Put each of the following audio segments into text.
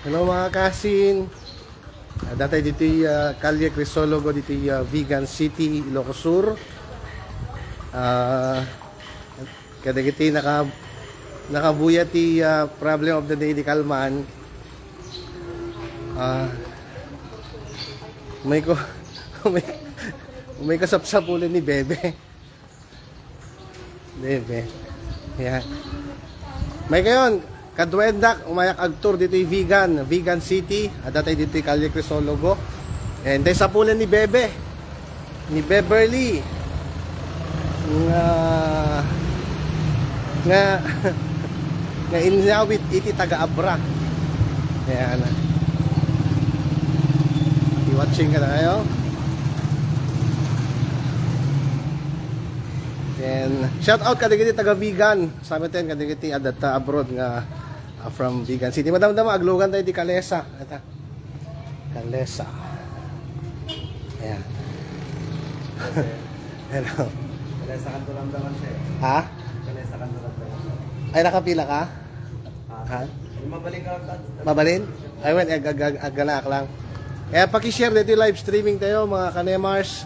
Hello mga kasin. Dati dito Kalye Crisologo dito Vegan City, Ilocos Sur. Kada kiti nakabuya ti problem of the day di Kalman. May ko may kasapsapulan ni Bebe. Bebe. Yeah. May kayon kadwendak umayak agtur dito Vegan City, adatay dito Kalye Crisologo. And then sa pulan ni Bebe, ni Beverly nga inawit iti taga Abra. Ayan. I-watching ka na kayo. And shout out kadigiti taga Vegan. Sabi tayo kadigiti adata abroad nga from Vegan City. Madam-dama aglugan tayo di Kalesa. Ito. Kalesa. Ayan. Hello. Kalesa kanto lang daman siya. Ha? Kalesa kanto lang daman siya. Ay nakapila ka? Ha? Mabalin ka lang. Mabalin? Ay wen aganaak lang. Kaya paki-share dito yung live streaming tayo mga kanemars.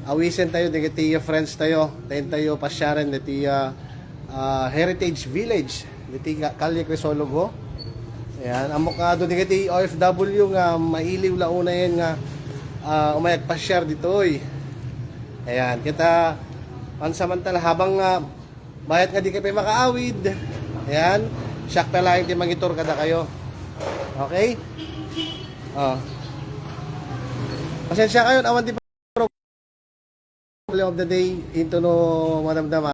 Awisen tayo digiti friends tayo. Tayo pasyaran diti Heritage Village diti Kalye Crisologo. Ayan, amok nga do digiti OFW nga mailiw launa yan nga umayag pasyar ditoy. Ayan, kita pansamantala habang bayat nga di kayo makaawid. Ayan, siyak na lang di mangitor kada kayo. Okay? Pasensya kayo, awan di of the day into no madamdama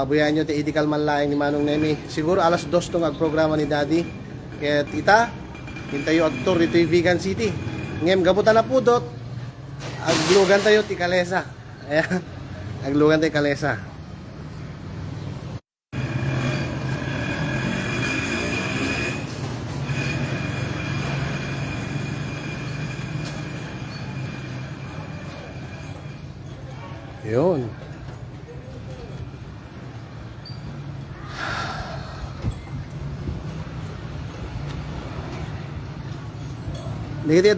buyan nyo ti idikal man laing ni Manong Nemi siguro alas 2 tong agprograma ni Daddy kaya ita hintayo agtor dito yung Vegan City ngem gabutan na pudot aglugan tayo ti Kalesa. Ayan, aglugan tayo Kalesa. Yun. Negative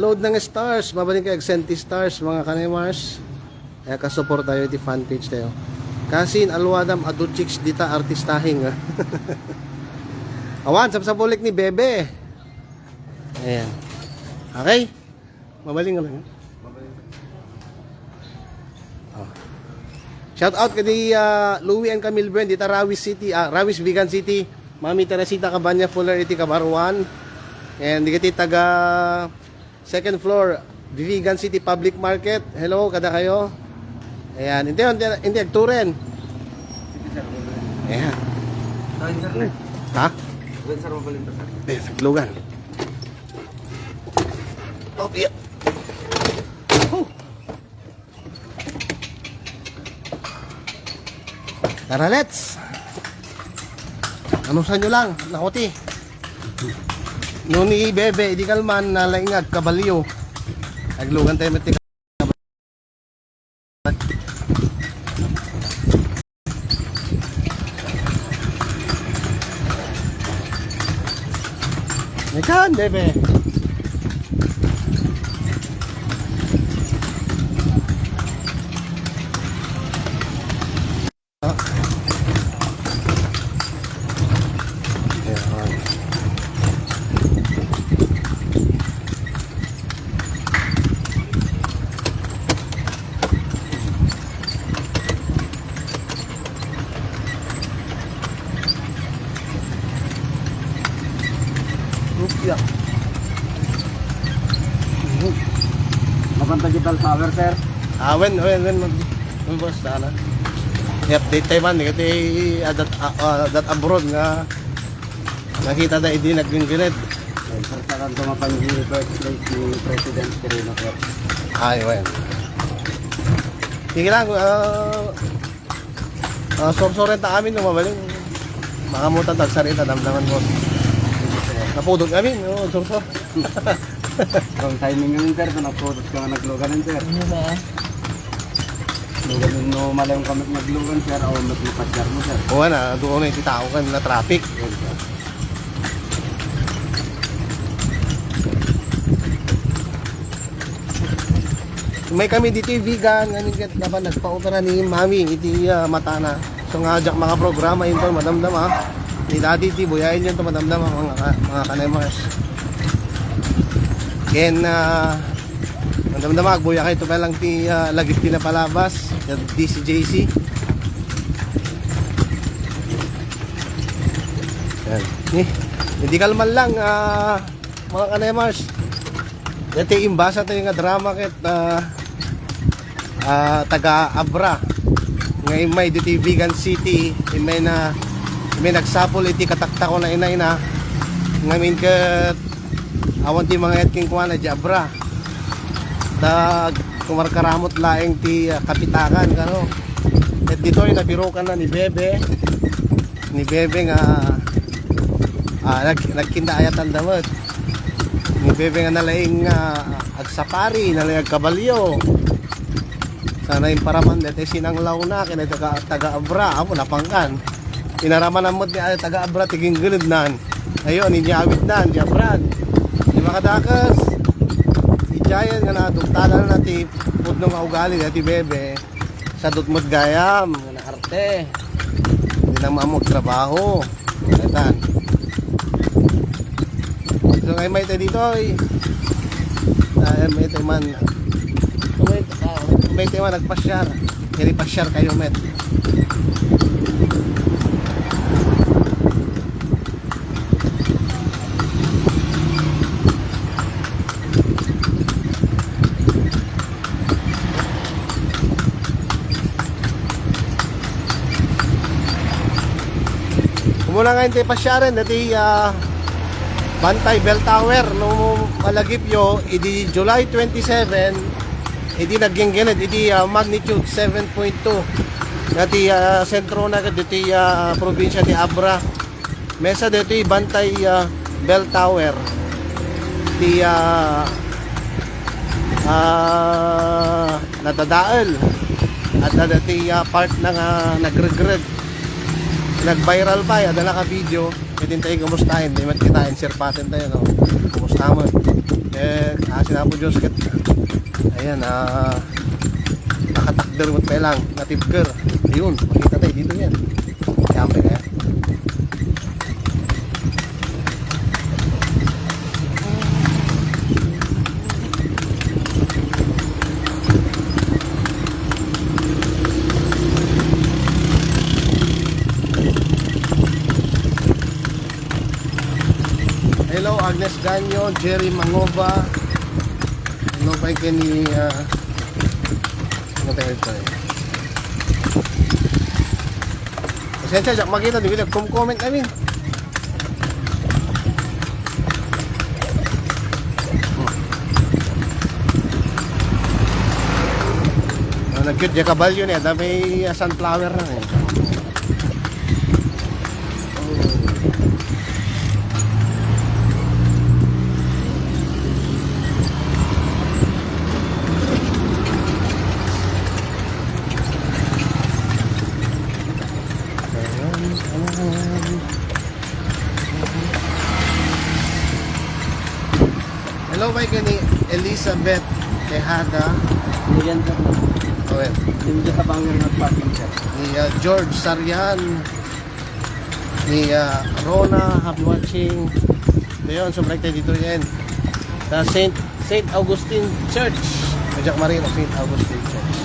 load ng stars. Mabalik kayo Senti stars mga kanemars. Kaya kasupport tayo iti fan page tayo. Kasin alwadam adu chicks dita artistahing. Awan sa bulik ni Bebe. Ayan. Okay? Mabaling lang. Shout out kay Louie and Camille Brand dita Rawis City, Rawis Vegan City. Mami Teresita Cabanya Fuller iti Kabaruan. And digiti taga second floor Vegan City Public Market. Hello kada kayo. Ayan, hindi agturen. Ayan. Ha? Wen sa mabalin ta. Lugan. Oh, yeah. Tara, let's! Anusan nyo lang, nakuti. Noon ni Bebe, di kalman, nalaingag, kabalyo. Aglugan tayo matik. Ikan, Bebe. Yeah. Mapanta digital power sir. When boss sana. I-update tayo man kasi that abroad nga nakita na hindi nag-gingirid. Sir sa kanto mapanggil birthday ni President Quirino sir. Ay, wen. Sige lang, sorsoren ta amin nung mabaling. Makamutan tagsarita, damdaman mo. Napudot kami, sorsor. Kung timing yun sir, kung napudot ka nga naglugan yun sir. Ano ba? Lugan yun no malayong kami naglugan sir, o maglupas sir mo sir. Oo na, doon na ititao ka na traffic. Yun sir. May kami dito vegan, ngayon kat dapat nagpa-opera ni Mami, iti mata na. So nga jak mga programa yun to, madamdam ha. Ni dati ti buyayin yun to, madamdam mga kanemers. Ken, madamdam agbuya kayo to pa lang ti lagit ti na palabas, DCJC. Yan. Hindi kalman lang, mga kanemers. Dati imbasa tayo nga drama ket taga Abra. Ngayon may dito Vegan City, may nagsapol iti katakta ko na inay na. Ngayon ket awan ti mga etking kuha na di Abra. Kumarkaramot laeng ti kapitakan kano. At dito ay nabirokan na ni Bebe. Ni Bebe nga nagkindaayatan damot. Ni Bebe nga nalaing agsapari, nalaing agkabalyo. Sana yung paraman dito sinanglaw na kina taga-abra, amo napangkan. Inaraman namot ni taga-abra tiging gulod nan. Ayun, inyawit nan, di abrad. Di makadakas. Ijayan nga na dugtalan na ti pudnong ugali ti Bebe. Sa dutmot gayam, na arte. Hindi na mamog trabaho. Etan. So ngayon may tayo dito ay may tayo man nagpasyar. Kaya pasyar kayo met. Kumuna nga hindi pasyaran dati Bantay Bell Tower no malagip yo idi July 27 idi naginggened idi magnitude 7.2 dati sentro na dati probinsya ni Abra mesa dati Bantay Bell Tower di natadaal at dati part na nagregret nag-viral pa ada na ka video. Pwede tayo kumustahin, di man kitain, sirpatin tayo, no? Kumusta mo? Kasi na po Diyos, ayan, nakatakder mo tayo lang, natipker. Ayun, makita tayo dito yan. Siyempre kaya. Hello Agnes Ganyo, Jerry Mangova. Hello pa ni ano tayo ito eh. Pasensya, makita di ko comment namin. Nag-cute dya kabalyo niya, may sunflower na eh. Hello kay ni Elizabeth Tejada. Yan sir. Okay. Yung dyan sa bangin nagparking sir. Ni George Sarian. Ni Rona, happy watching. Ngayon, sumbalik tayo dito yan. Sa St. Augustine Church. Jack Marino, St. Augustine Church.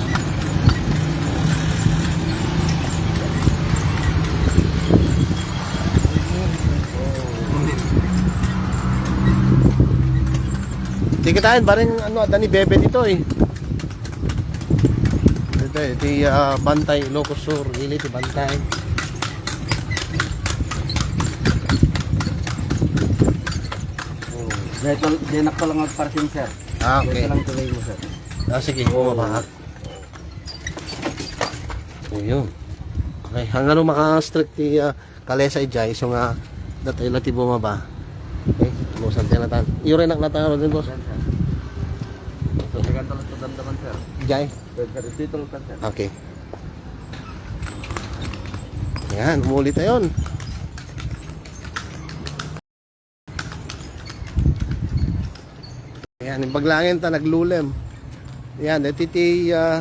Tikitain ba rin ano, Dani Bebe dito eh. Dito eh, di Bantay, Ilocos Sur, ili ti Bantay. Dito ko lang mag-parking sir. Okay. Dito lang tuloy mo sir. Sige, bumaba. Ayun. Okay, hanggang maka-strict ti Kalesa Ijay, so nga datay lati bumaba. Okay, busan tayo natan. Iyo rin naklataro din boss. So, tagan talang to damdaman sir. Ijay. Dito lang sir. Okay. Yan, umulit na yun. Yan, yung paglangin ta naglulem. Yan, ito ti yeah.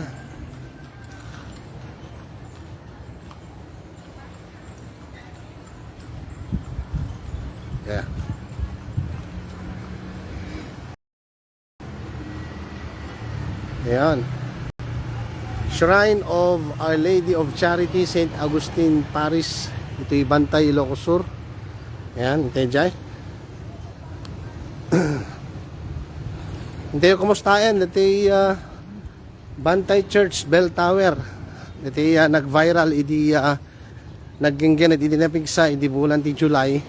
Ayan. Shrine of Our Lady of Charity, St. Augustine Parish. Ito yung Bantay, Ilocos Sur. Ayan, ito yung Jai. Ito yung kumustahin. Ito yung Bantay Church Bell Tower. Ito yung nag-viral. Idi naging ganit. Idi napigsa. Idi bulan ti July.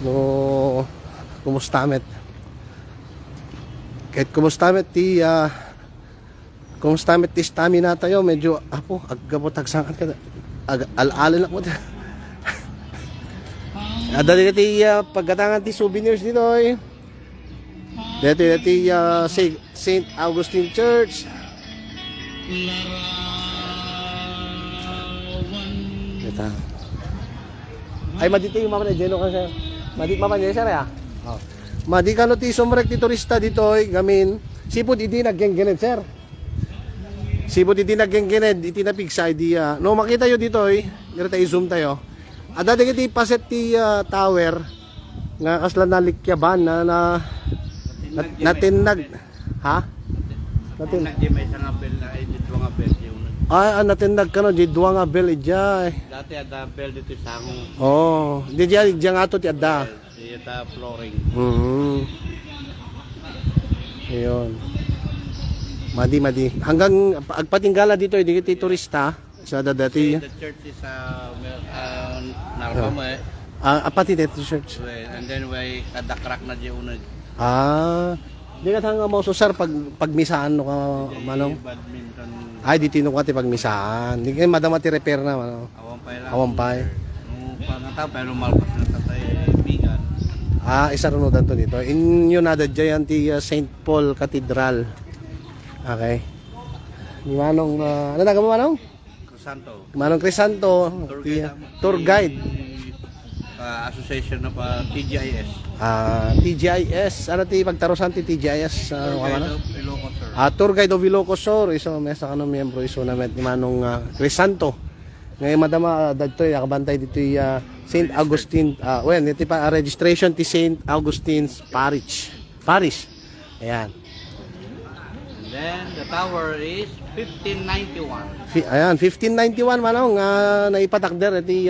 No, kumustamet. Kahit kumustamet ti kumustamet ti stamina tayo. Medyo apo, agabot agsangat ka. Al-alin ako. Adali ti pagkatangan ti souvenirs dito eh. Dito ti St. Augustine Church. Ito. Ay madito yung mama na Jeno ka sir. Madit mama niya sir ya. Oh. Madi kano ti sumrek ti turista dito ay gamin. Sipod idi naggenggened sir. Sipod idi naggenggened iti napigsa idi no makita yo dito ay dito tayo zoom tayo. Ada dagiti paset ti tower nga kasla nalikyaban na natinag ha? Natinag di may isang apel na edit mga apel yung natinag kano di duwa nga bel ijay. dati ada apel dito sa akong Oh, di diyan ato ti adda. ita flooring. Ayun. Madi. Hanggang agpatinggala dito di kiti turista sa dadati. The church is Narvama eh. Apati dito church. And then way kadakrak na di unag. Di ka hanga mo so sir pagmisaan no ka manong. Badminton. Ay di tino ka ti pagmisaan. Di kay madama ti repair na mano. Awampay. Nung pangata pero malpas na tatay bigan. Isa runudan to dito. Inyo na dadya ti St. Paul Cathedral. Okay. Ni manong ano na mo manong? Crisanto. Manong Crisanto, tour guide. Association of TGIS. TGIS, ano ti pagtarusan ti TGIS? Ilocos Sur. Tour guide of Ilocos Sur. Iso mesa kano miyembro iso na met ni manong Crisanto. Ngayon madama dadto nakabantay dito St. Augustine. Ito pa registration ti St. Augustine's Parish. Ayan. And then the tower is 1591. Ayan, 1591 manong naipatakder iti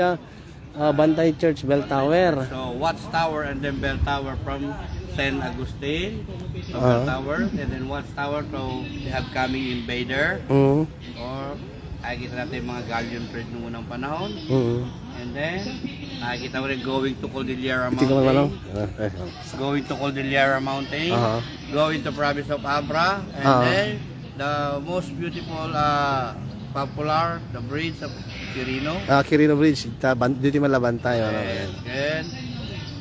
Bantay Church Bell Tower. So Watchtower and then Bell Tower from St. Augustine to Bell Tower, and then Watchtower to the upcoming invader. Or nakikita natin mga galleon trade nung unang panahon. And then nakikita mo rin going to Cordillera Mountain. Going to Cordillera Mountain. Going to province of Abra. And then the most beautiful popular, the bridge of Quirino. Quirino Bridge, dito malabantay. And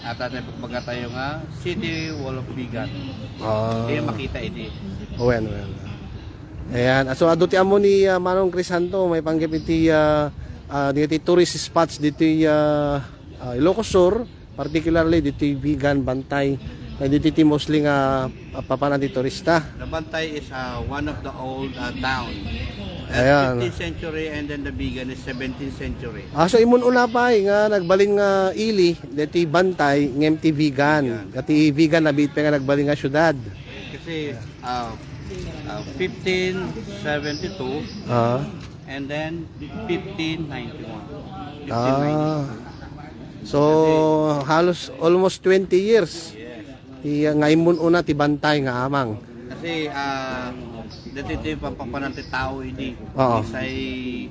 at pagpagka tayo nga, City Wall of Bigan. Hindi makita iti. Well. Ayan, so ado ti amo ni Manong Crisanto, may panggap iti dito tourist spots dito Ilocos Sur, particularly dito Bigan, Bantay. Dito ti mostly nga papanan ti turista. The Bantay is one of the old town. Ayan. 15th century, and then the Bigan is 17th century. So imun una pa nga nagbalin nga ili dito Bantay ngem ti Bigan. Kati Bigan nabit pa nga nagbalin nga syudad. Kasi 1572 and then 1591. So halos almost 20 years. Ti nga imun una ti Bantay nga amang. Kasi dito yung pampapanan ti tao hindi. Isa'y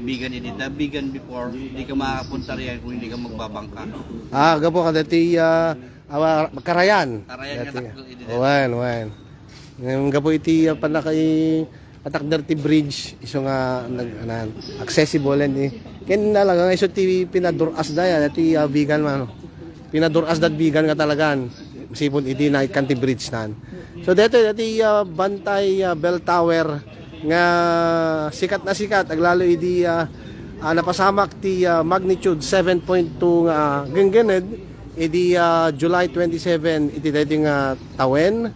Bigan hindi. The Bigan before, hindi ka makapunta riyan kung hindi ka magbabangka. Gapo ka dati Karayan. Karayan nga taklo hindi. Wen. Ngayon gapo iti panakay atakder ti bridge iso nga accessible and ken na lang iso ti pinaduras da ti Bigan man. Pinaduras dat Bigan nga talagan. Sipon iti na ikan ti bridge nan. So dito dati Bantay Bell Tower nga sikat na sikat aglalo idi napasamak ti magnitude 7.2 nga genggened idi July 27 iti dating tawen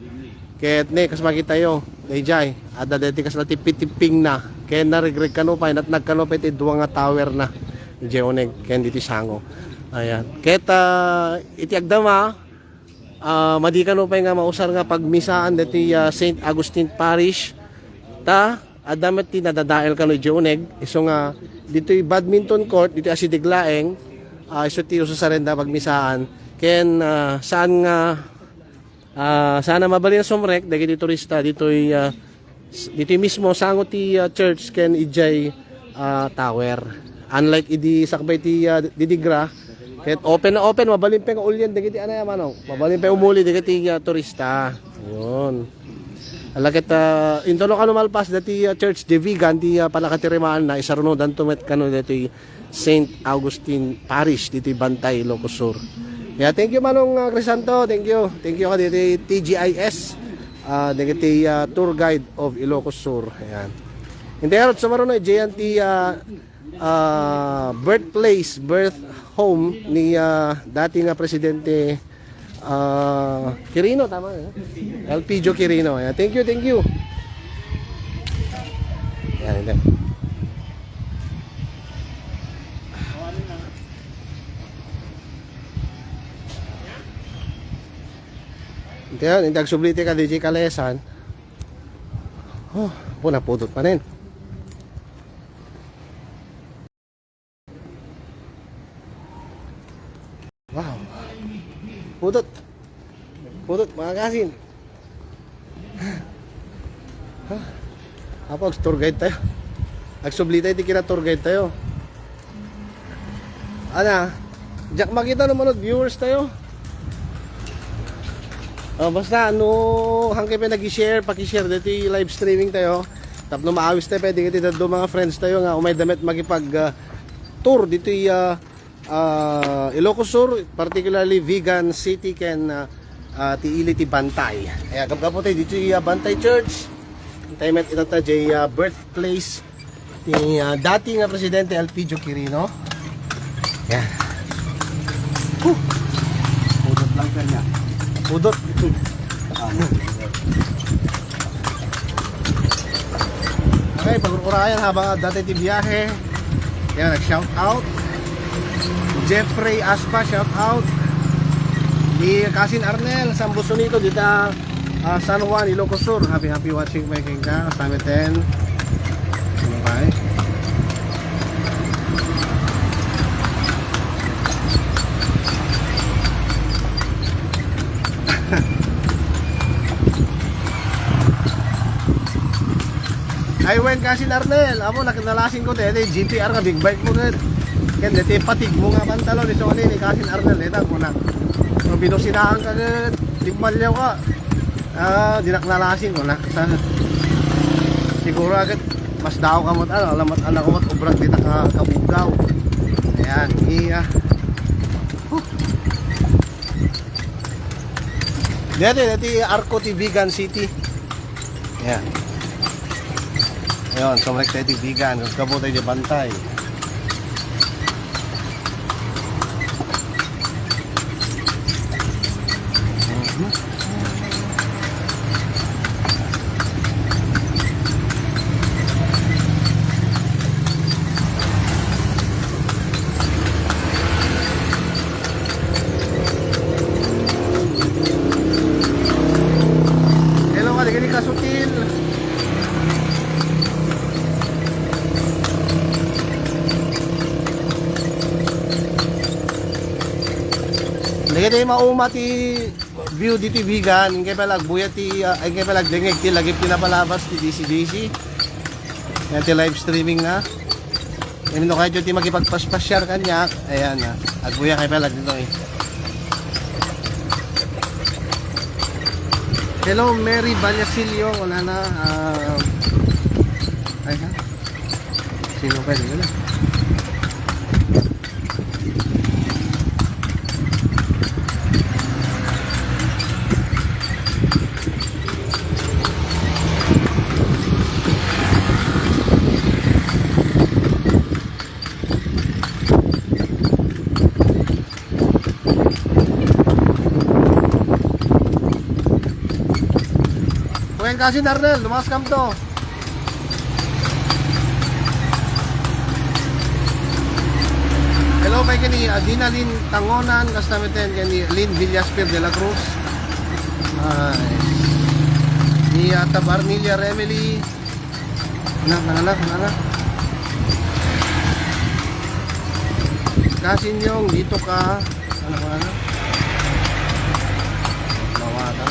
ket ne kas makita yo Dayjay, ada deti kas lati pitiping na. Kaya narigreg kanupay, at nagkanupay ti duwa nga tower na. Jeoneg, kaya diti sango. Ayan. Kaya iti agdama, madi kanupay nga mausar nga pagmisaan deti St. Augustine Parish. Adamet ti nadadael kano Jeoneg. Iso nga, dito'y badminton court, dito asidiglaeng. Iso ti uso sa renda pagmisaan. Ken saan nga sana mabalin sumrek dagiti turista dito'y mismo sango ti church ken ijay tower. Unlike idi sakbay ti didigra ket open na open mabalin pa nga ulyan dagiti anay manong. Mabalin pa umuli dagiti turista. Ayun. Alaket intono kanu malpas dati church de Vigan ti palakatirimaan na isaruno dantumet kanu dati St. Augustine Parish dito Bantay, Ilocos Sur. Yeah, thank you Manong Crisanto, thank you. Thank you ka dito TGIS, dito tour guide of Ilocos Sur. Ayan. Hindi harot sa maroon JNT birth home ni dating presidente Quirino, tama Elpidio Quirino. Ayan. Thank you. Ayan. Hindi agsubliti ka DJ Kalesan. Oh, puna pudot pa rin. Wow. Pudot mga kasin. Apa tour guide tayo. Agsubliti di kira tour guide tayo. Ana, jak makita naman viewers tayo. Basta hanggang pa nag-share, paki-share dito live streaming tayo. Tapno maawis tayo, pwede kita do mga friends tayo nga umay damit magipag tour dito Ilocos Sur, particularly Vigan City ken ti Ili ti Bantay. Kaya gabgabo tayo dito Bantay Church. Tayo met itata jay birthplace ti dati nga presidente Elpidio Quirino. Yan. Pudot lang kanya. Pudot. Okay, pagkukurayan habang dati ti biyahe. Yan, nag-shout out. Jeffrey Aspa, shout out. Di Kasin Arnel, Sambusonito, dito San Juan, Ilocos Sur. Happy watching my king ka. Kasama 10. Okay. I went kasi Arnel, amo nakinalasin ko dito GPR nga big bike mo gud. Ken dito patig mo nga pantalon ni Sony ni kasi Arnel dito mo na. So binusinahan ka gud, tigmalyaw ka. Dinaknalasin ko na. Siguro agad mas daw kamot alamat anak ko mat obra dito ka kabugaw. Ayan, iya. Dito Arco ti Vigan City. Ayan. Ayun, sumrek tayo tibigan. Kabo tayo di Bantay. Hello, kaligani kasutil. Lagi tayo mauma ti view dito Vigan, ingay palag buya ti ingay palag dengeg ti lagi pinapalabas ti DC. Yan ti live streaming na. Yan no kayo ti makipagpaspasyar kanya. Ayan na. Agbuya kay palag dito eh. Hello Mary Ballasilio, wala na ay ha. Sino pa din na? Cousin Arnel, lumakas kam to. Hello kay kini Adina Lin Tangonan, kastamiten kini Lin Villaspir de la Cruz. Nice. Ni Tabarnilla Remedy. Anak. Kasin yung dito ka. Ano? Bawatan.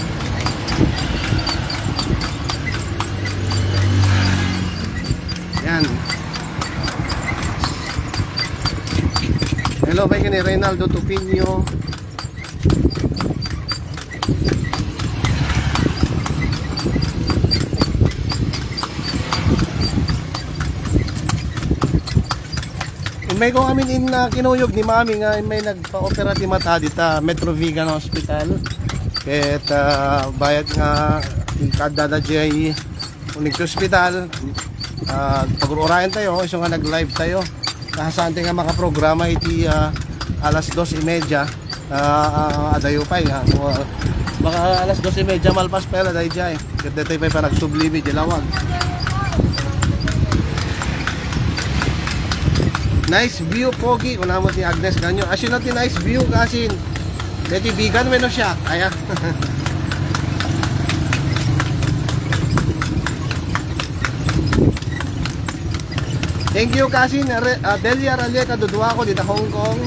Yan. Hello, bye ni Reynaldo Tupinyo. May ko amin in kinuyog ni mami nga may nagpa-opera ti mata dita Metro Vegan Hospital. Ket bayad nga kada da jay unig sa hospital. Pag-urayan tayo, iso nga nag-live tayo. Kahasan nga makaprograma iti alas 2:30 adayo pa ha. Baka alas 2:30 malpas pala dai jay. Ket detay pa nagsublimi di lawag. Nice view, Pogi. Una mo si Agnes Ganyo. Asyo natin nice view kasi deti vegan meno siya. Kaya. Thank you kasi Delia Raleca dudwa ko dito Hong Kong.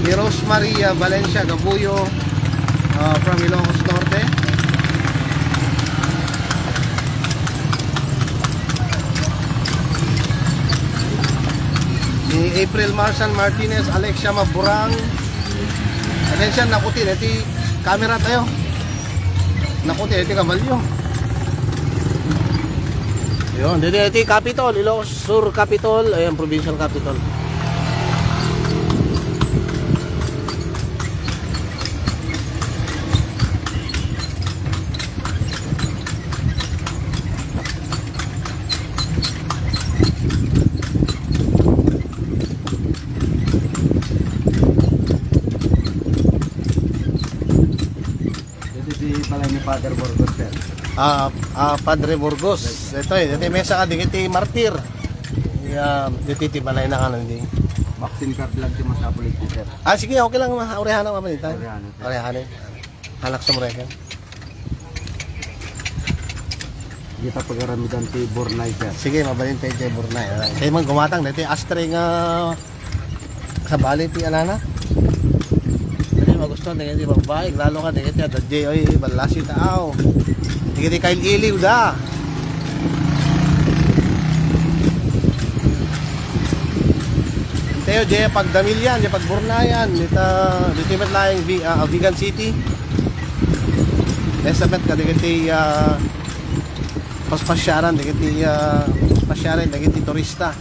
Ni Rose Maria Valencia Gabuyo from Ilocos Norte. Ni April Marsan Martinez, Alexia Maburang. Atensyon, nakuti, iti camera tayo. Nakuti, iti kabalyo. Yun, iti Capitol, Ilocos Sur Capitol, ayan, Provincial Capitol. Father Burgos, sir. Padre Burgos. Ito mesa ka dikiti martir. Dito balay na kanan di. Vaccine card lang si Masapulit, sir. Sige, okay lang orehan na mamanita. Orehan. Anak sa mureka. Kita pagaramidan ti Bornay, sir. Sige, mabalin tayo ti Bornay. Kaya man gumatang dito astre nga sa bali ti anana. Magusto na hindi babae, lalo ka dito at DJ oy balasi tao. Dito kail iliw da. Teo je pagdamilyan, je pagburnayan, dito met laing Vegan City. Esabet ka dito paspasyaran dito pasyaran dito turista.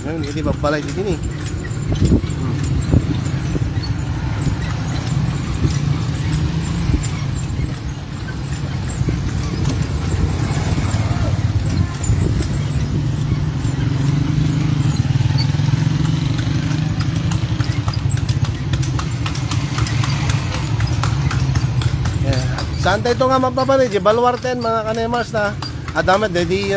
Hindi babalay di sini. Saan tayo nga mapapalit? Baluarten mga kanemars na adamat di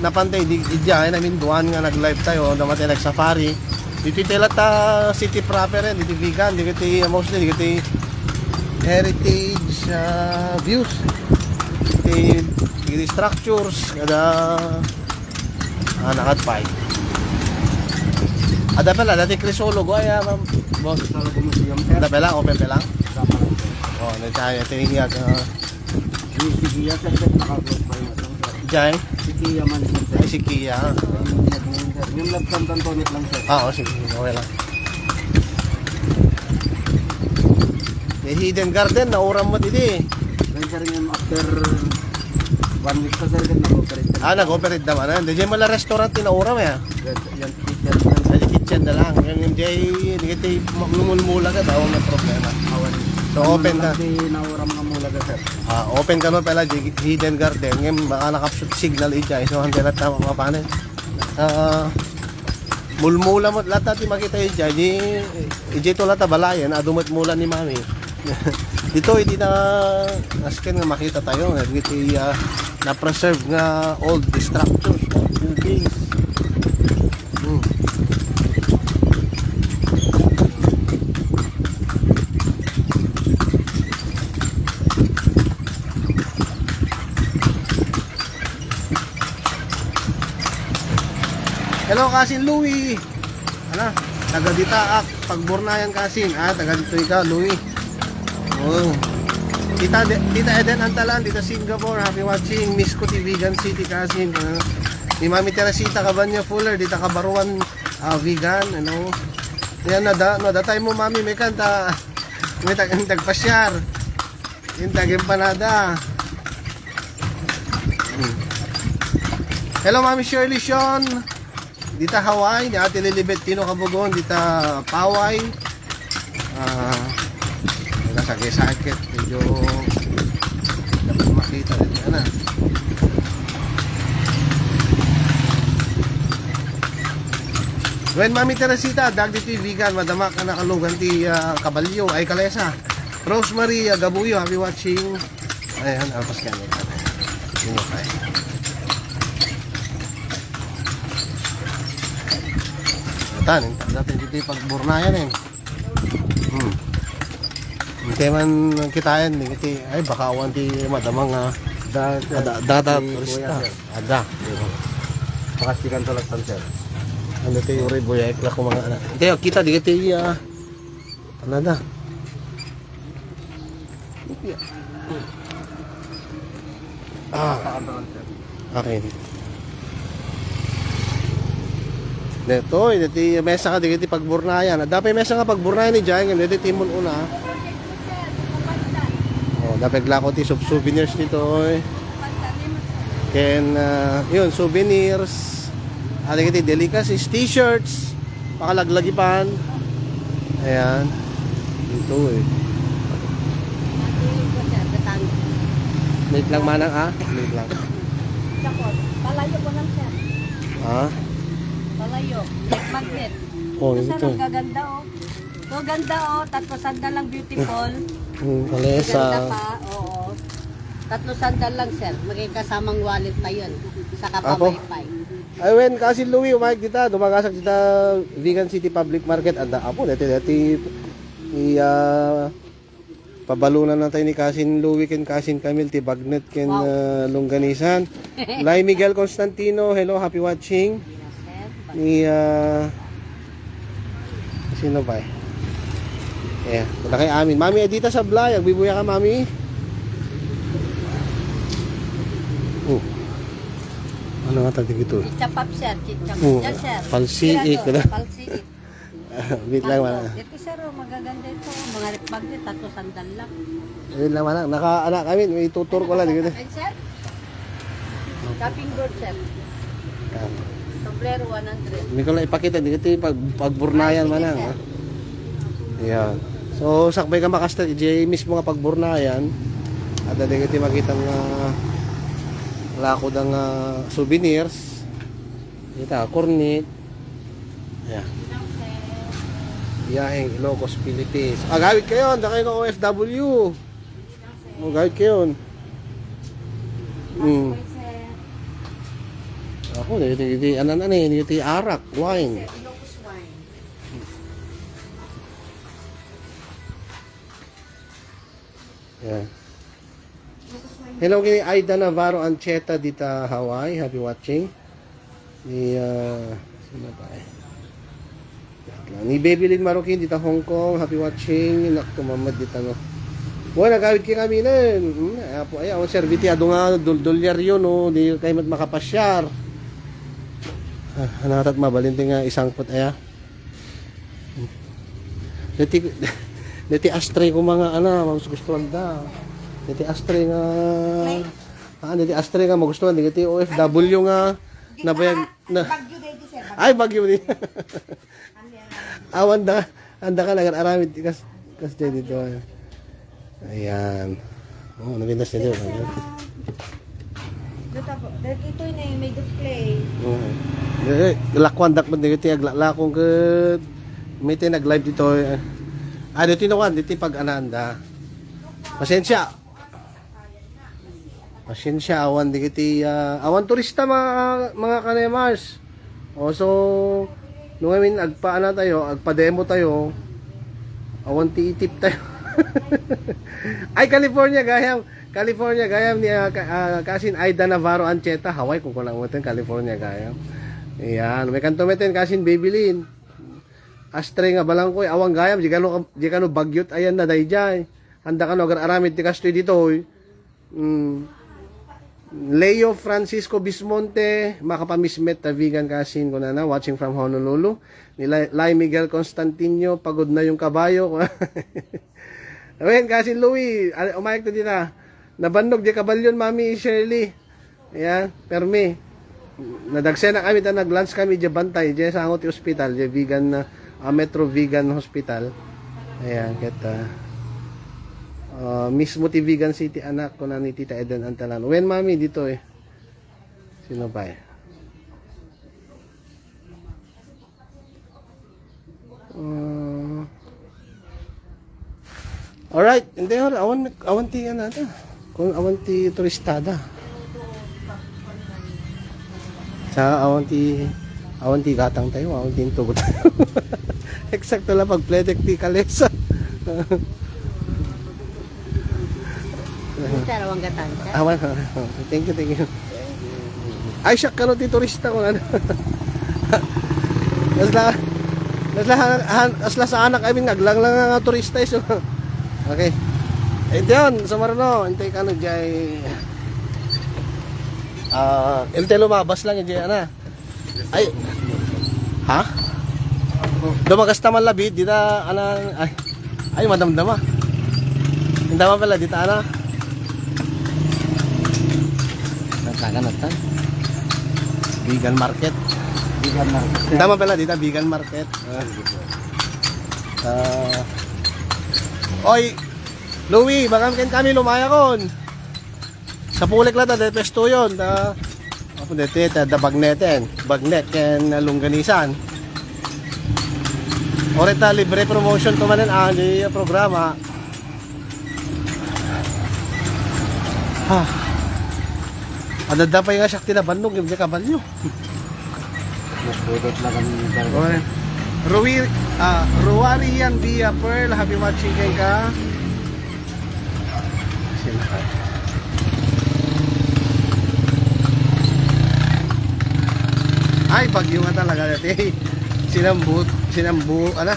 napantay di idya namin duwan nga nag-live tayo namatay nag-safari dito ta city proper dito vegan dito mostly dito heritage views dito structures ada nakatpay ada pala dati Crisologo ay boss ada pala open pala nagtaya tinigyan Sikiya, sir, naka-close by mo lang, sir. Jai? Sikiya man, sir. Ay, Sikiya. Yung lagkan tantonit lang, sir. Sige. Okay lang. May hidden garden, nauram mo dito. Then, sir, yung after 1 week pa, sir, nag-operate. Nag-operate naman. Hindi mo lang restaurant, tinauram eh. Yan, kitchen. kitchen na lang. Yung jay, digiti lumulmula ka daw na problema. So open na. Di naura mga mula ka, sir. Open ka no pala hidden garden. Ngayon baka nakapshoot signal ija. So ang dilat na mga panen. Mulmula mo lahat natin makita ija. Ija ito lahat balayan. Adumot mula ni mami. Dito hindi na askin nga makita tayo. Digiti na-preserve nga old structures. Buildings. Hello, Kasin Louie. Ano? Taga dita pagburnayan Kasin. Taga dito ikaw, Louie. Oh. Tita Eden Antalan, Tita Singapore, happy watching. Miss ko Vegan City Kasin. Ni Mami Teresita Cabanyo Fuller, dita Kabaruan vegan, ano. Yan na time mo Mami may kanta. May tagpasyar. Yung tag-empanada. Hello Mami Shirley Sean. Dita Hawaii, di Ate Lilibet Tino Kabugon, dita Paway. Sakit, medyo dapat makita rin yan na. When Mami Teresita, dag dito vegan, madamak na nakalugan ti Kabalyo, ay Kalesa. Rosemary Gabuyo, happy watching. Ayan, alpas ka nyo. Sino tayo? Tanin, dapat dito yung pagburnayan eh. Hindi man kitain, hindi ay baka awan ti madamang data turista. Ada. Pakastikan to lang, sir. Ano ti uri boy ko mga anak. Hindi kita di ti Canada. Okay. Dito, dito mesa ka dito pagburnayan. Dapat mesa nga pagburnayan ni Jay, dito timon una. Oh, dapat glako ti souvenirs dito oy. Ken yun souvenirs. Ada kiti delicacies, t-shirts, pakalaglagipan. Ayan. Dito eh. Late lang manang late lang. Palayo ko lang siya. Palayo. Like magnet. Oh, Saan ito. ang gaganda oh. So ganda oh. 300 lang beautiful. Kalesa. Ganda pa. Oo. 300 lang sir. Magkakasamang wallet pa yun. Saka pa Apo? wifi. Ay when kasi Louie umayag dita, dumagasag dita Vegan City Public Market ada apo dati pabalunan na tayo ni Kasin Louie ken Kasin Camille ti Bagnet ken Longganisan. Lai Miguel Constantino, hello, happy watching. Ni sino ba? Yeah, wala kay amin. Mami edita sa Blay, agbibuya ka mami. Ano nga tadi gitu? Chichapap sir. Chichapap. Oo. Yan sir. Palsiik, Tirado, wala? Palsiik. Wait lang mana. Ito sir oh. Magaganda ito. Mga magnet. 300 lang. Wait lang mana. Naka-anak kami, may tutor ko lang dito. Ay sir. Shopping board sir. Sombrero 100. Hindi ko lang ipakita dito pagburnayan man lang. Ayan. So sakbay ka makasta mismo nga pagburnayan. At dito makita nga lakod ang souvenirs. Kita kornit. Ayan. Biyaheng Ilocos, Philippines. Gawid kayo, da kayo ng OFW. Gawid kayo. Ako, dito arak, wine. Yeah. Hello kini Aida Navarro Ancheta dita Hawaii, happy watching. Ni sino ba eh? Ni Baby Lynn Marokin dita Hong Kong, happy watching. Nakto mamad dita no. Wala gawid kami na. Apo ay ang serviti ado nga dolyar yun no, di kay mat makapasyar. Hanatat mabalinti nga isang put aya. Diti astray ko mga magustuhan da. Diti astray nga diti astray nga magustuhan diti OFW nga nabayag na. Ay bagyo din. Awan da, anda ka lang aramid kas dito. Ayan. Oh, nabintas nito. Ito na yung may display. Lakwan dak man dito lakong ke may nag-live dito. Dito nawan dito pag ananda. Pasensya. Pasensya awan dito awan turista mga kanemars. So nung agpaana tayo, agpa-demo tayo. Awan ti itip tayo. Ay California gayam ni kasin Aida Navarro Ancheta Hawaii kung kulang mo California gayam. Ayan, may kanto meten kasin Babylin. Astre nga balang ko awang gayam jikano bagyot ayan na dayjay. Handa ka no agar aramid ti kastoy dito hoy. Leo Francisco Bismonte makapamismet ta vegan kasin ko na watching from Honolulu. Ni Lai Miguel Constantino pagod na yung kabayo. Awen kasin Louie, umayag to dito. Nabandog di kabalyon Mami Shirley. Ayan, permi. Nadagsen na kami ta nag-lunch kami di Bantay, di sa Angot Hospital, di vegan Metro Vegan Hospital. Ayan, kita mismo ti Vegan City anak ko na ni Tita Eden Antalan. Wen Mami dito eh. Sino pa eh? Alright, hindi awan ti anata. Kung awan ti turistada. Sa awan ti gatang tayo, awan ti tugot tayo. Eksakto lang pag pledek ti kalesa. Sir, awang gatan. Sir. Awan. Thank you. Ay, siya kano ti turista ko ano. Asla sa anak kami naglang nga turista so. Okay. Ito yun, sa Marano, hintay ka no dyan. Hintay lumabas lang dyan, ana. Ay, ha? Dumagas naman labid, dito, ana, ay, madamdama. Hintama pala, dito, ana. Nagkagan natin. Vegan market. Hintama pala, dito, vegan market. Oy, Louie, baka kami lumaya kon. Sa pulik lang ta, pesto yun. Ako dito, da bagneten. Bagnet, ken lungganisan. Orita, libre promotion to manin di programa. Adada pa yung asyak tinabandong, yung kabalyo. Mas budot lang kami. Ruwarian via Pearl, happy watching kay ka. Ay, bagyo nga talaga dati. Sinambu, ano?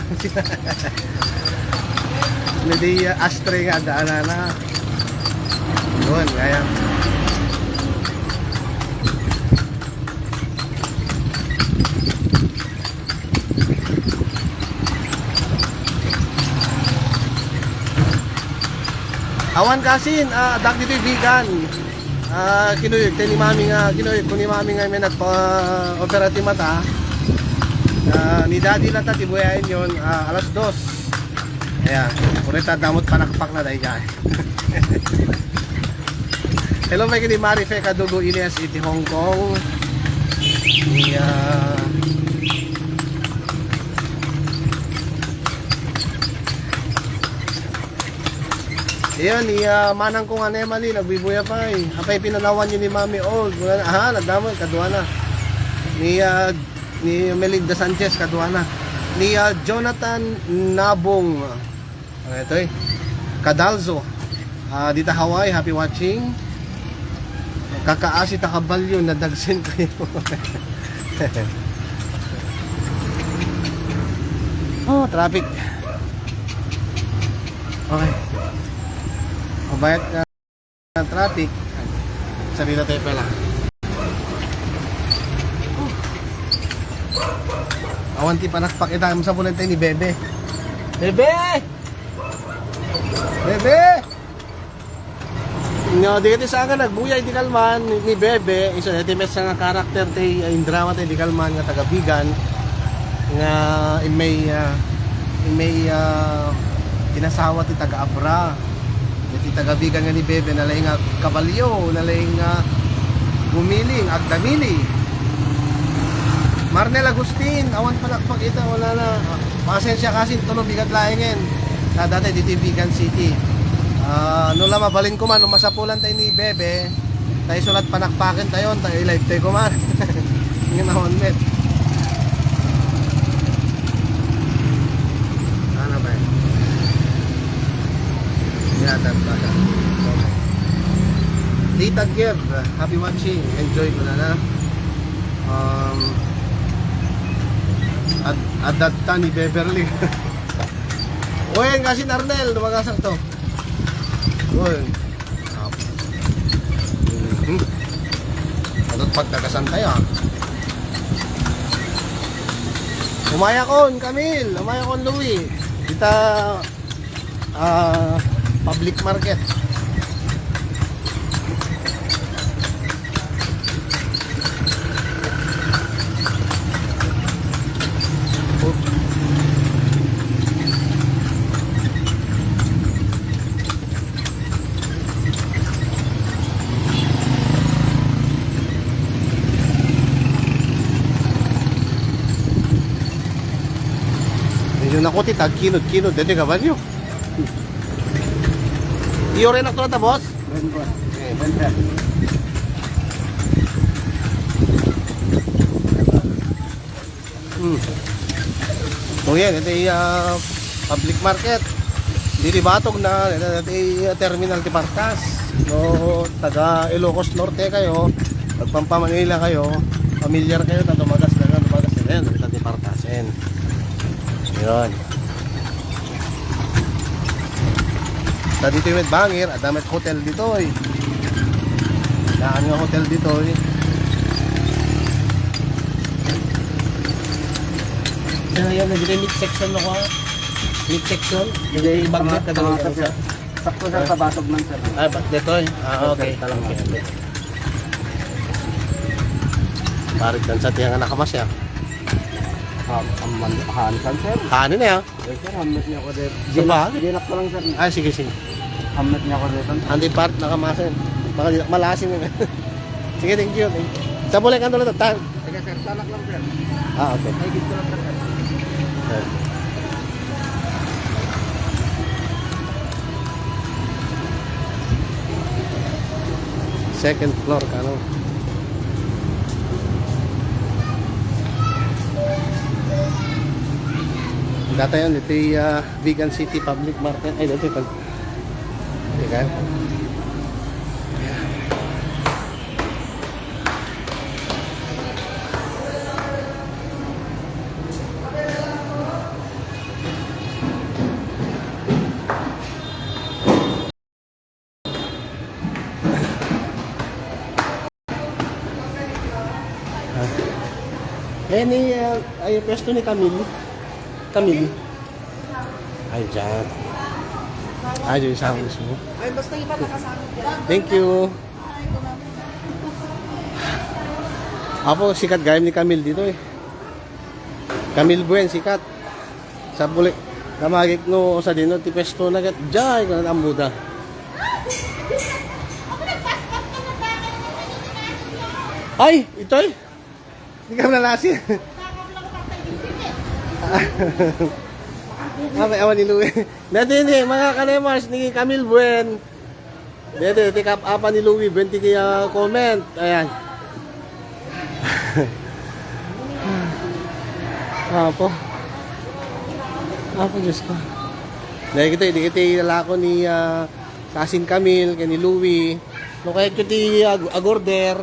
Hindi astre nga daanan na. Doon, kaya. Awan kasin, dak dito vegan. Kinuyog ni mami nga, kinuyog ko ni mami nga may nagpa-opera ti mata. Ni daddy lang ta tibuyain yon alas 2. Ayan, urita damot panakpak na dahil dyan. Hello, may kini Marife Kadugo Ilias iti Hong Kong. Iyon, manang kong anemali, nagbibuya pa eh. Apay pinanawan yun ni Mami Old. Nagdamon, kaduha na. Ni Melinda Sanchez, kaduha na. Ni Jonathan Nabong. Ito eh. Cadalzo. Dito Hawaii, happy watching. Kakaasi takabalyo, nadagsin kayo. Traffic. Okay. Mabayat na traffic. Sabi na tayo pala. Awanti pa nakpakita mo sa punan tayo ni Bebe. Bebe! Bebe! No, dito sa akin nagbuyay di kalman ni Bebe. Isa dito may nga karakter tayo, yung drama tayo di kalman nga taga-vegan. nga imay kinasawa ti taga Abra. Ti taga bigan nga ni Bebe nalay nga kabalyo, nalay nga gumiling, agdamili. Marnel Agustin, awan palakpak ito, wala na. Pasensya kasi tulong bigat laingin. Dati dito Bigan City. Nung mabalin ko man, nung masapulan tayo ni Bebe, tayo sulat panakpakin tayo, tayo live tayo ko man. Ngayon na met. Ano ba yun? Yata ba? Tita Gib, happy watching. Enjoy ko na. At that ni Beverly. Uy, kasi Arnel, lumagasak to. Uy. At pagkakasan tayo. Umaya kon, Camille. Umaya kon, Louie. Kita public market. Medyo nakuti, tag-kinod-kinod. Dito ka ba niyo? Iyo rin ako na boss? Okay, banda. So yan, ito ay public market. Dili Batog na, ito ay terminal de Partas. No, taga Ilocos Norte kayo, pagpampa Manila kayo, familiar kayo, tumagas na yan, ito de Partasen. Yun. Sa dito yung Bangir, at damit hotel dito eh. Daan nga hotel dito eh. Yan, nagiging meat section ako ha. Meat section, nagiging bagnet na gawin ko sa. Sakto sir sa Batog man sir. Ah, dito eh. Okay. Parit dan sa tiyang anak kamas ya. Hansan sir. Kanin na ya. Eh sir, hamlet niya ako dito. Diba? Ginak ko lang sir. Ah, sige. Hamlet niya ako dito. Andi part nakamasin. Baka di malasin yun. Sige, thank you. Sa boleh kan dulu tetang. Sige sir, salak lang sir. Ah, okay. Ay, gito lang sir. Second floor kano. Data yun, ito yung Bigan City Public Market. Ay, dito yung kan. Eh, ni, ay, pwesto ni Camille. Camille. Ay, dyan. Ay, dyan sa akin mo. Ay, basta iba nakasama dyan. Thank you. Apo, sikat gayam ni Camille dito eh. Camille Buen, sikat. Sa bulik. Kamagik no sa dino, ti pwesto na kat. Dyan, kung ang muda. Ay, ito eh. Hindi ka nalasin. Awan ni Louie. Dati ni mga kanemars ni Camille Buen. Dati tikap apa ni Louie 20 kaya comment. Ayan. Apo. Apo Diyos ko. Dahil kita ilalako ni Kasin Camille, kay ni Louie. No kaya ti agorder.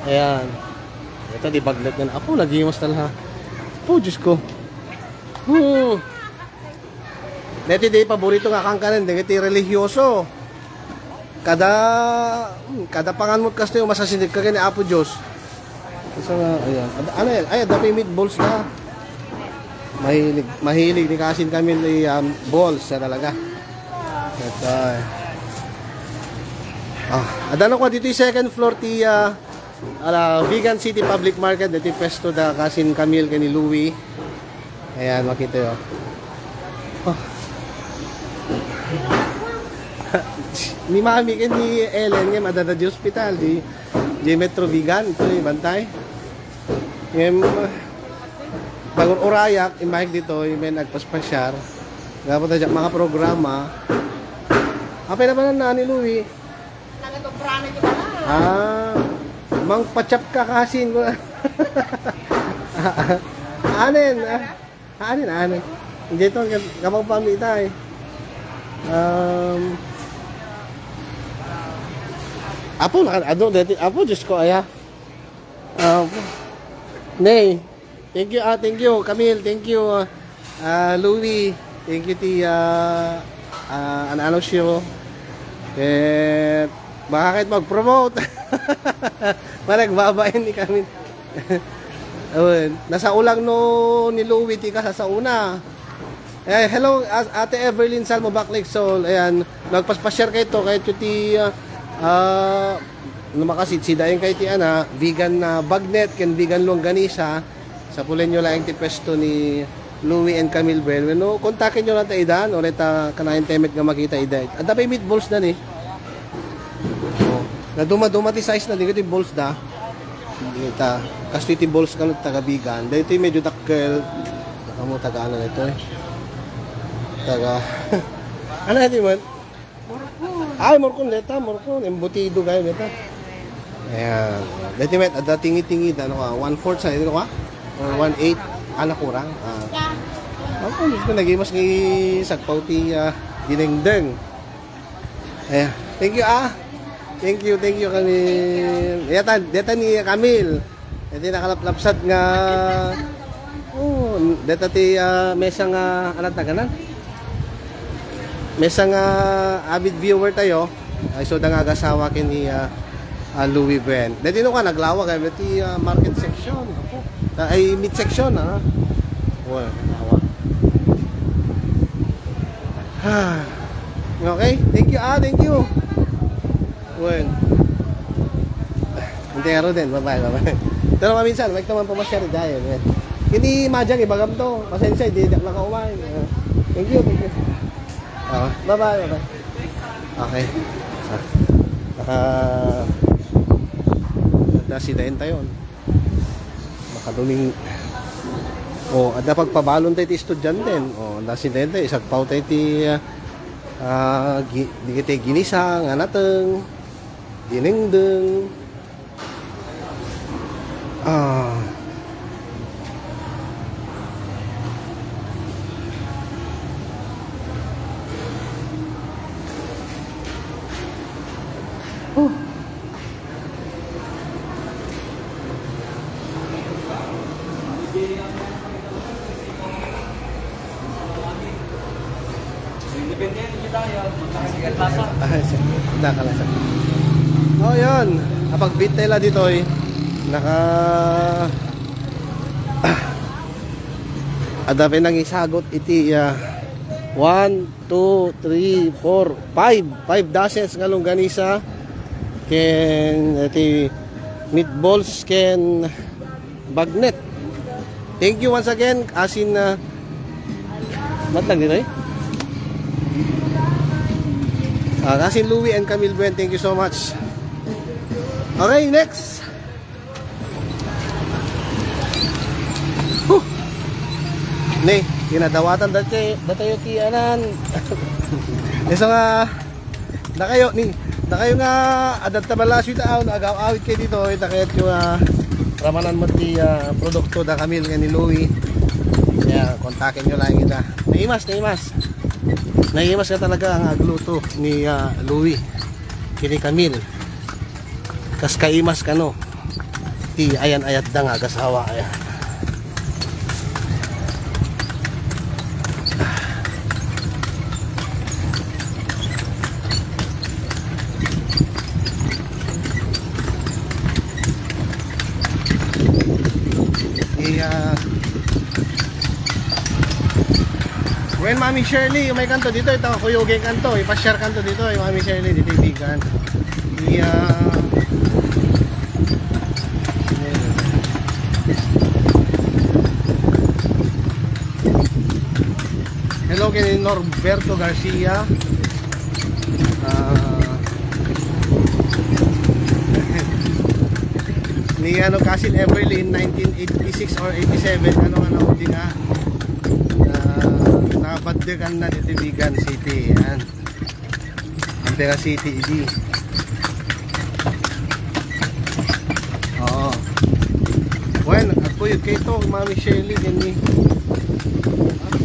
Ayan. Ito di baglet na apo, nagimos na lahat. Po, Diyos ko. Dito di paborito nga kang kanin, dito religyoso. Kada panganmot kasi yung masasindig ka kani apo Diyos. Isa nga, ayan. Ano yan? Ayan, dami meatballs na. Mahilig ni Kasin kami ni balls na talaga. Ito. Adano ko dito yung second floor ti Vegan City Public Market. Dito yung pwesto da kasin Camille kani Louie. Ayan, makita yun. Oh. Ni Mami kan ni Ellen nga madada di hospital di Metro Vegan ito yung bantay. Yung bagong urayak imahig dito yung may nagpaspasyar. Dapat na mga programa. Apa na ba na ni Louie? Nagatoprana niyo ba na? Mang pachap ka kasin ko. Anin. Hindi ito kapag pamita eh. Apo Diyos ko aya. Nay. Thank you Camille, thank you Louie, thank you ti ano siyo. Bakit mag-promote? Managbabayan ni kami. Nasa ulang no ni Louie ti ka sa una. Hello Ate Everlyn Salmo Backlick Soul. Ayan, nagpaspa-share kayo to kahit ti makasidsidayon kayo ti vegan na bagnet ken vegan longganisa sa pulen nyo lang ti pwesto ni Louie and Camille Bell. No, kontakin nyo lang ta idan ulit kanayin temet nga makita ida. Adda pa meatballs na ni. Na duma ti size na di ko ti balls da. Dita kasi ti balls kan taga vegan. Dito medyo dakkel. Kamo taga ano ito eh. Taga ano ito man? Ay, morkon leta, morkon. Embutido kayo leta. Ayan. Dito met, ada tingi-tingi, ano ka, 1/4 sa ito ka? Or 1/8, kurang. Ako, gusto nagimas ni Sagpaw ti dinengdeng. Ayan. Thank you Thank you Camille. Deta ni Camille. Dito nakalaplapsat nga, deta ti mesa nga, alat na ganan? Mesa nga avid viewer tayo. Ay so da nga agasawa kini Louie Ben. Dito ka naglawa kay ti market section. Ay mid section Well, nawa. Okay, thank you. Well. Intero din, bye. Pero maminsan, may naman pumasyari dahil. Kini majang ibagam to. Pasensya, hindi lang ka umay. Thank you. Bye. Okay. Nasidayin tayo. Makaduming ada pagpabalon tayo ti estudyante. Nasidayin tayo. Isagpaw tayo ti di kita ginisang, anateng, dinengdeng. Yun. Kapag-beat tayo dito adapin nang isagot iti 1, 2, 3, 4, 5 dozens nga longganisa ken iti meatballs ken bagnet. Thank you once again asin matlang dito asin Louie and Camille Buen, thank you so much. Okay, next. Ni, ginadawatan dati ti anan. Eso nga na kayo nga adat tabalasyo taon agaw-awit kay dito ita kayat yung ramanan mo ti produkto da Camille ni Louie. Kaya kontakin nyo lang ita. Naimas ka talaga ang agluto ni Louie kini Camille. Kas kaimas ka no ti ayan ayat da nga gasawa ayan. When Mami Shirley, may kanto dito, ito kuyugeng kanto, ipa-share kanto dito, yung Mami Shirley dito ibigan. hello kay Norberto Garcia. Ni ano Cousin Everly in 1986 or 87 ano di nga nabaddekan na dito Bigan City. Yan. Ampera City idi. Oo. Bueno, at po yun kayo to, Mami Shelly, gani.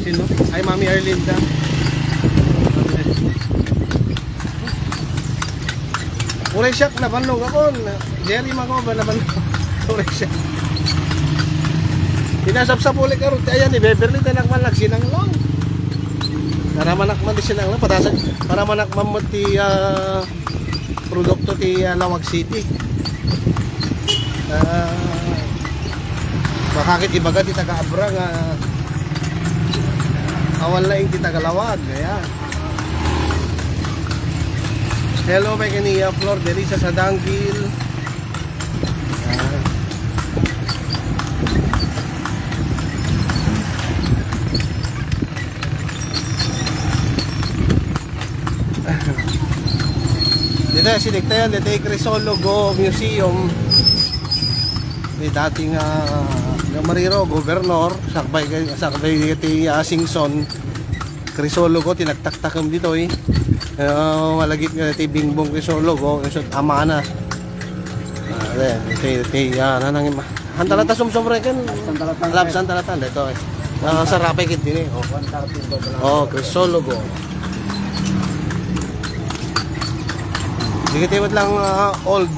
Sino? Ay, Mami Arlinda. Uray siyak na banlog ako. Jerry Mago ba na banlog? Uray siyak. Pinasap-sap ulit ka rin. Ayan, ni Beverly tanak man sinanglang. Para manakman di sinanglang. Para manakman mo ti produkto ti Lawag City. Bakit ibaga ti taga-abra nga awan laing ti taga-Lawag. Kaya hello may kaniya Flor Delisa sa Danggil. Dito siniktayan dito Crisologo Museum ni dating Mariro gobernador sakbay ti Singson Crisologo tinagtaktakam dito malagit nga ti Bingbong Crisologo isot amana ti nanang hantalata sumsumre kan labsan talatan dito sa rapay kit din Crisologo digitiwat lang old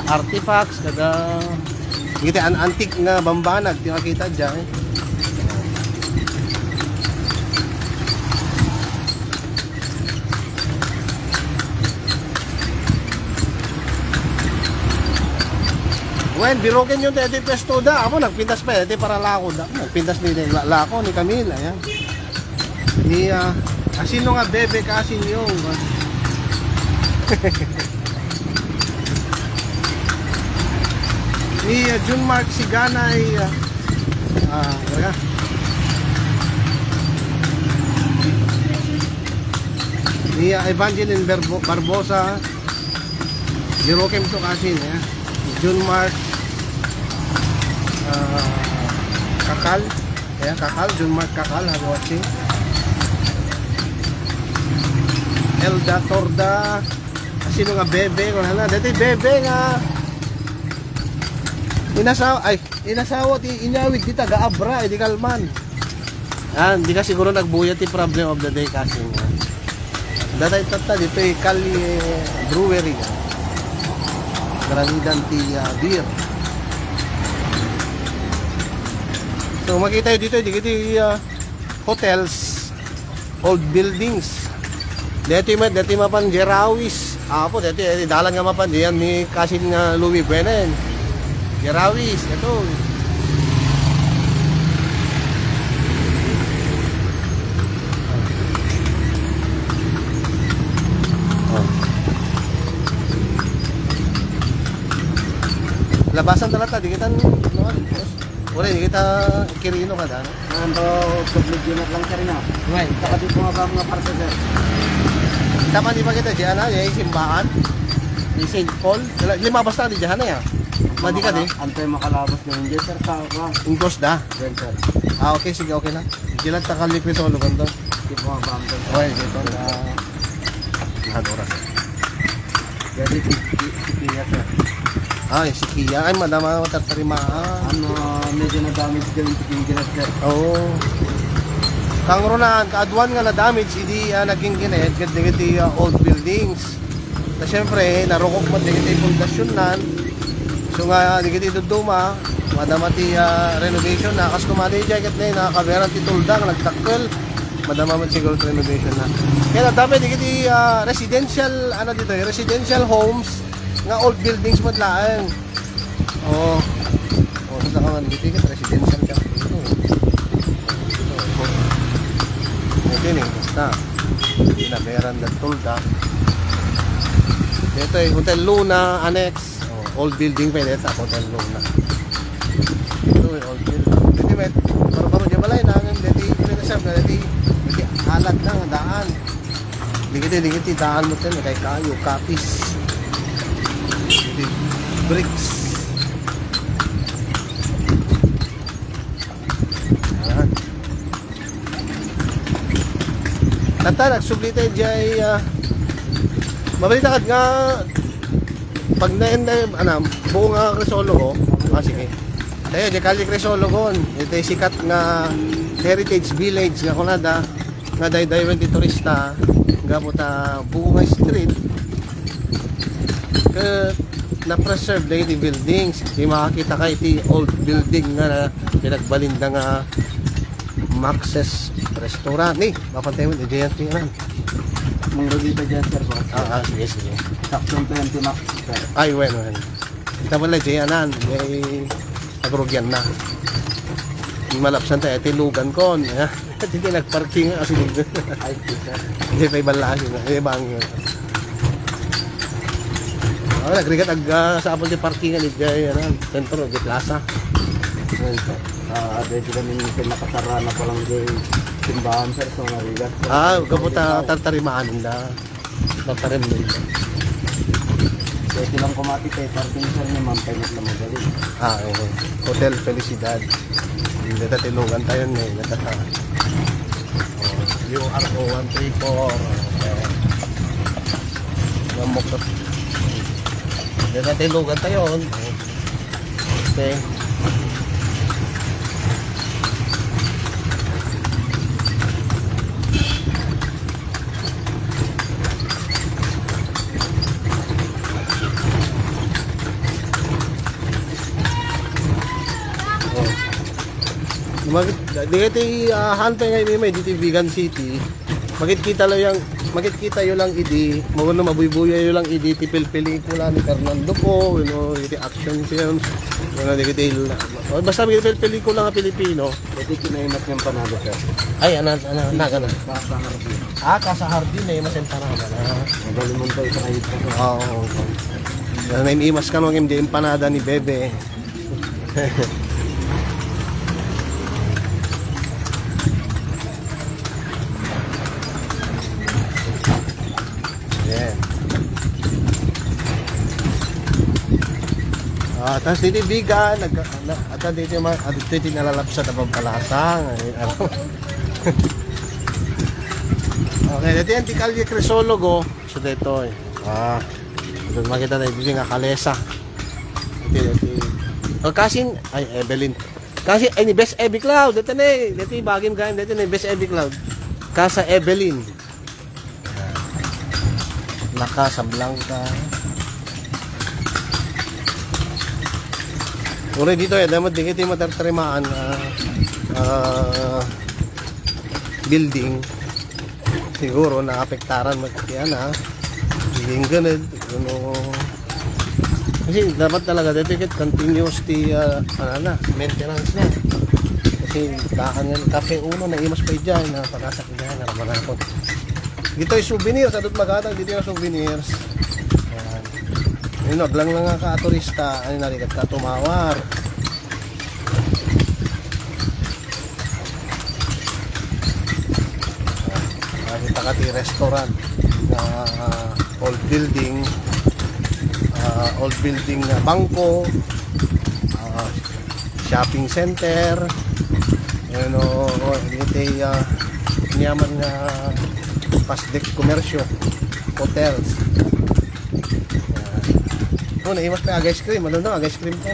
artifacts kada giti antique nga bambanag ti makita diyan. Well, biroken yung dati pesto da. Ako nagpintas pa dati para lako da. Nagpintas ni lako ni Camila yan. Ni asino nga bebe kasin yung ni June Mark Siganay ni Evangeline Barbosa Jerokem to kasin June Mark Kakal Kakal June Mark Kakal watching Elda Torda sino nga bebe kung hala dati bebe nga inasawa ti inyawid di taga-abra di kalman di ka siguro nagbuya ti problem of the day kasi datay tata dito Kali Brewery Granidan ti beer so makita dito di hotels old buildings dati mapan Jerawis apo dati dalan nga mapan diyan ni kasin nga Louis Benen Jerawis ito labasan talata di kita wala di kita kirino ka dano Ando subligyan lang sir na. right Saka di mga ba mga parte sir. tama di ba kita diyan yung simbahan ni St. Paul lima basta di diyan ya madi ka di Antay makalabas ng hindi sir sa ako. ingkos da Well sir. okay sige okay na dilat ta kalipit solo ganto Di mga ba ang okay dito oras Jadi tipiya sir. si Kia ay madama matatarima Ano medyo na damage din tipiya sir. oo kang ronan kaadwan nga na damage hindi naging gined gati old buildings na syempre narukok man digiti pundasyon nan so nga digiti duduma madama ti renovation na kas kumali jacket na nakakaberan ti tuldang nagtakkel madama man siguro renovation na kaya dapat digiti residential dito residential homes nga old buildings madlaan sa kaman dito residential ka ini basta pinaberan ng tulda ito Hotel Luna Annex old building pa ito Hotel Luna ito old building dito may paru-paro dyan balay na dito reserve di alat na nga daan. Dikit daan mo tayo kay kayo kapis. Di bricks. Ayan. Tata nagsubli tayo diyay mabalita kad nga pag buo nga Crisologo, sige. Tayo, di kali Crisologon. Ito yung sikat nga heritage village nga kunada nga day-dayon di turista nga puta buo nga street na-preserve na iti buildings. Di makakita ka iti old building nga pinagbalinda nga Max's Restaurant. Mapantay mo, di dyan tingnan. Munggo dito dyan, sir. Sige. Saktong 20 max, sir. Ay, bueno. Kita mo lang, dyanan. May agrogyan na. Malapsan tayo, tilugan ko. Hindi nagparking kasi Ay, sir. hindi tayo balasin. Hindi bang yun. Nagrigat sa apol di parkingan ni Sentro, di Plaza. Dito kami pinakasara na palang di simbahan, sir. So, narigat. Kaputa tartarimaan nila. Tartarim nila. Kaya silang kumati kay parking, sir, ni Ma'am Paynet na magaling. Hotel Felicidad. Hindi tayo tilugan tayo ni URO 134. Namok na. Hindi tayo tilugan tayo. Okay. Dito hantay ngayon may dito Vegan City. Makikita yo lang idi, magno mabubuya yo lang idi ti pelikula ni Fernando Po, iti action films. Dito basta may pelikula nga Pilipino. Pwede kinaimat yung panalo, sir. Ay ana gana. Kasa Harbin. Kasa Harbin na mas empanada na. Magaling mo tayo sa kahit pa. Oo. Naiimas ka nung MD empanada ni Bebe. Tapos dito bigan, at dito nalalapsat ang pampalasang. Okay, dito yung Tikalye Crisologo. So dito doon makita na dito nga Kalesa. Kasin, ay Evelyn. Kasi, ay ni Best Evie Cloud. Dito yung bagim kain. Dito na yung Best Evie Cloud. Casa Evelyn. Casa Blanca. Uri dito dapat dikit yung matartarimaan building siguro naapektaran yan hindi ganun kasi dapat talaga dikit continuous maintenance na kasi dahan yan Cafe Uno na imas pa dyan pagkasak dyan naraman ako dito yung souvenirs adot magatang dito yung souvenirs aglang lang ka turista ay narigat ka tumawar nakita ka ti restaurant old building na bangko shopping center dito niyaman nga pasdek komersyo hotels. Naimas pa ice cream. Ano na, ice cream ko.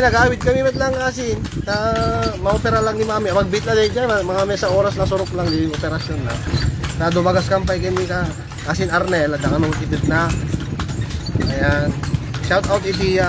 Nag-awit kami lang kasi maopera lang ni mami. Magbit na dyan. Mga mesa oras na surok lang di operasyon na. Dumagas kampay kami ka. Asin Arnel. At ang kitid na. Ayan. Shout out iti